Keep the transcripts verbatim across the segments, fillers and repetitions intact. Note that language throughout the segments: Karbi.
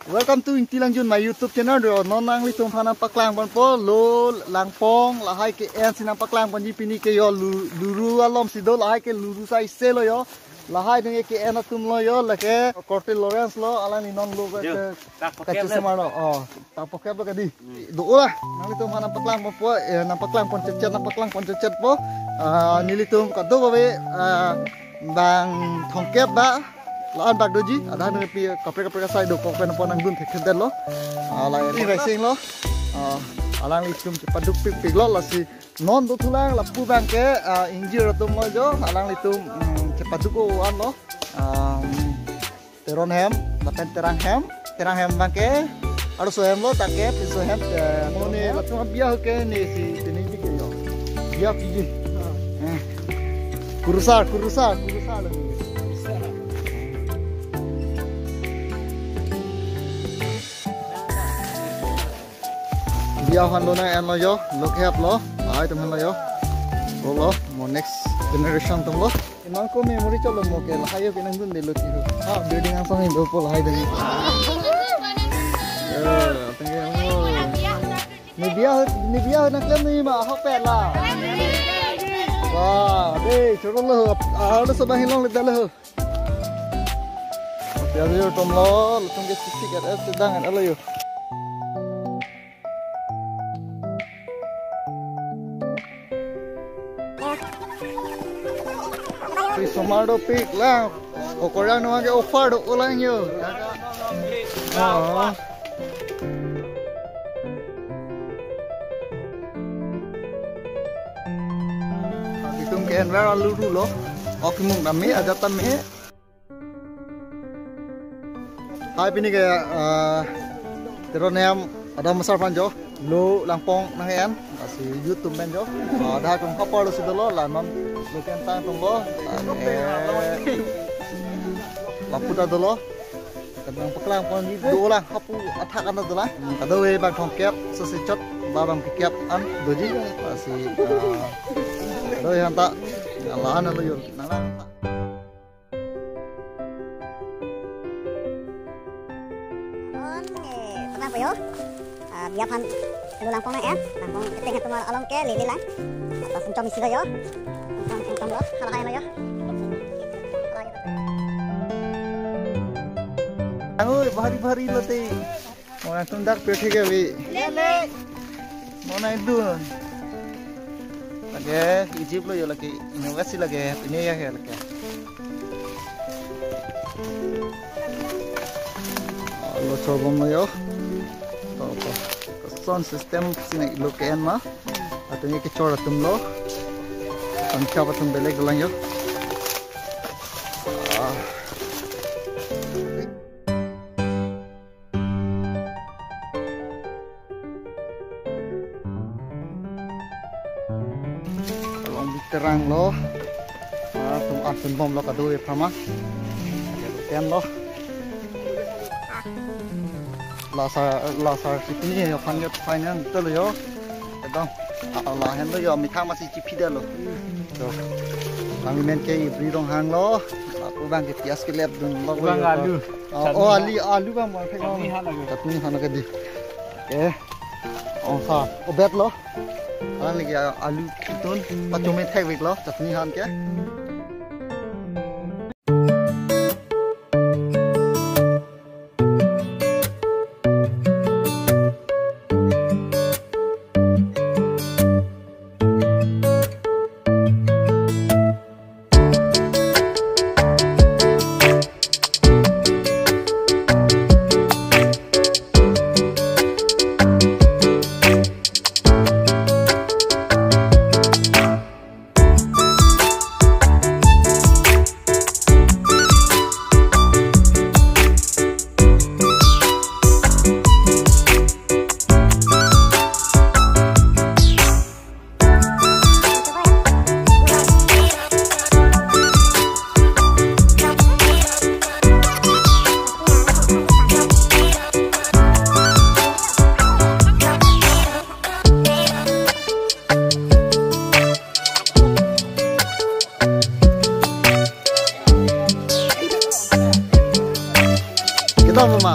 Welcome to Ingti Langjun, my YouTube channel. Do non nanglitum aphan nangpaklang ponpo, lo Langpong lahai ke-en si nangpaklang ponji pini ke yo lu-, luru alom si do, lahai ke luru sai se lo yo. Lahai ding ke-en atum lo yo, lake Korte Lawrence lo, alangli non lo ke, Yo, ke, tak pakai kachesomar lo. Oh, tak pakai lo kadi. Do lah, nanglitum aphan nangpaklang ponpo, eh, nangpaklang pon chechet, nangpaklang pon chechet po. Ah, nelitum kadokave, ah, bang thomkep ba, la-an bak doji, adang pi kaprek kaprek asai do kok pen pon nangdun thekthedet lo. Ah, la ri rising lo. Ah, alanglitum chepaduk pikpik lo, lasi non dothulang lapu abang ke, ah, ingjir atum lo jo, alanglitum, mm, chepaduk-o an lo. Ah, Teron hem, lapen Terang hem, Terang hem abang ke, arloso hem lo, ta ke, pinso hem, eh, mo ne, latum biya ke ne si, tini bi ke yo. Biya piji. Eh. Kurusar, kurusar, kurusar lagi. Biya aphan lo nang-en lo yo, lo kehap lo, ai atum aphan lo yo. Lo lo, mo next generation atum lo. Iman ko memory cholo mo ke, lahai yo ke nangdunde lo ti ho. Ah, building angsong indo po lahai dagi. Ya, thank you. Ne biya, ne biya naklem ni ma, ahok pet la. Wah, de, choro lo, ah, lo sabang hilong le dalo. Biya yo tom lo, latum ke sisik et et sedang et alo yo. Pi somar dopik lang. Okorang nang ke offer do-o lang yo. Oh. Itum ke-en ver alu dolo. Ok mung dame, ajat tame. Hai pini ke, ah, Teron hem adam asar aphan jo, lo Langpong nang-en, lasi YouTube pen jo. Ah, dak atum kapar lo si dolo, la non lo ke-en tang atum lo. Eh, lapu ta dolo. Kadang paklang ponji do lang, hapu athak an ta dolang. Kadokave bang thomkep, sesi chot, ba bang kikep an doji, lasi, ah, kadokave han ta, la-an lo yo, nang lang ta. On, eh, pernah po yo? Ah, biya aphan lo Langpong nang-en, Langpong keteng atum along ke lele lang. Atas encom isi lo yo. Encom, encom lo, halahai lo yo. Halahai lo. Angoi, bahari bahari lo te. Mo nangtum dak pe thik abi. Lele. Mo nangdun. Lake Egypt lo yo, lake university lake, pine ya ke lake. Lo chobom lo yo. To, to. Sound system si ne lo ke-en ma. Atum ke chor atum lo. Tangka atum belek dolang yo. Ah. Along bi Terang lo. Ah, atum arsun bom lo kadokave aphan ma. Ten lo. Lasar, lasar si pini yo aphan ke finance ta lo yo. Ekdom. Ah, lahen lo yo, mithang masi chiphi det lo. To. Kami men ke ibri rong hang lo. Lapu abang ke pias ke lep dun lo. Abang yo. Alu. Oh, chutney oh, han. Ali, alu abang bang thek lo. Chutney han lagi. Chutney han ke di. Okay. Oh, sa, obet lo. Alang lagi alu kitun, pachome thekvek lo, chutney han ke. Kita apa, Ma?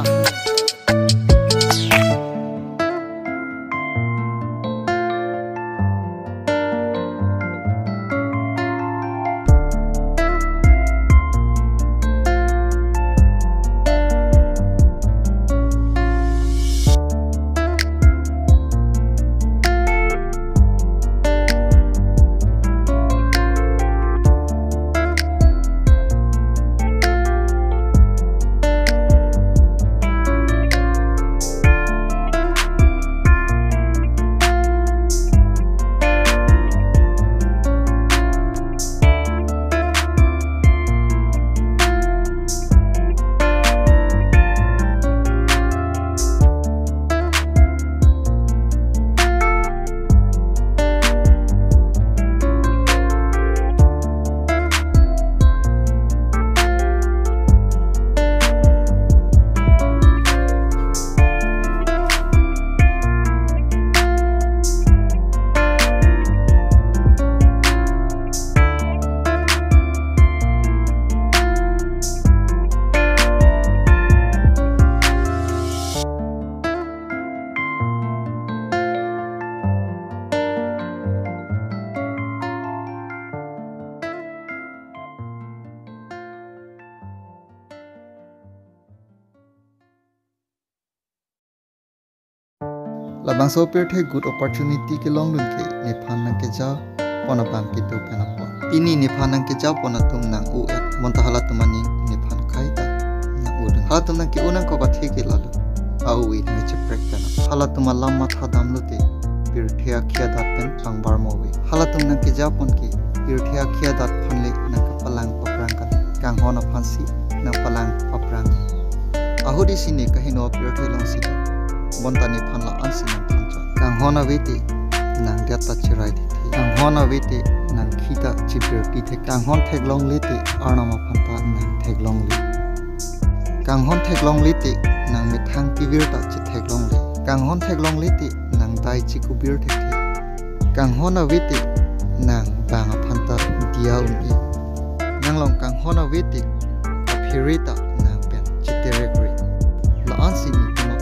Labangso pirthe good opportunity kelongdun ke nephan nangkejapon abang kedo pen apot. Pini nephan nangkejapon atum nang-o-et, bonta halatum aning nephan kaita nang-odun. Halatum nangke-o nangkok athe ke lalo a-o-e nangcheprek pen. Halatum alam matha damlote pirthe akhei adat pen kangbarmo ave. Halatum nangkejapon ke pirthe akhei adat aphan le nangkapalang paprang kan, kanghon aphansi nangpalang paprang. Ahut isi ne kaheno pirthe alongsi do, bonta nephan la-ansi nangthanchot. Kanghon avete nang det ta cherai thethe. Kanghon avete nang khi ta chipirpi the. Kanghon theklongle te Arnam aphan ta nang theklongle. Kanghon theklongle te nang methang kevir ta chetheklongle. Kanghon theklongle te nang dai chekubir thekthe. Kanghon avete nang bang aphan ta diya un-e. Nanglong kanghon avete aphere ta nang pen cheterekre. La-ansi netum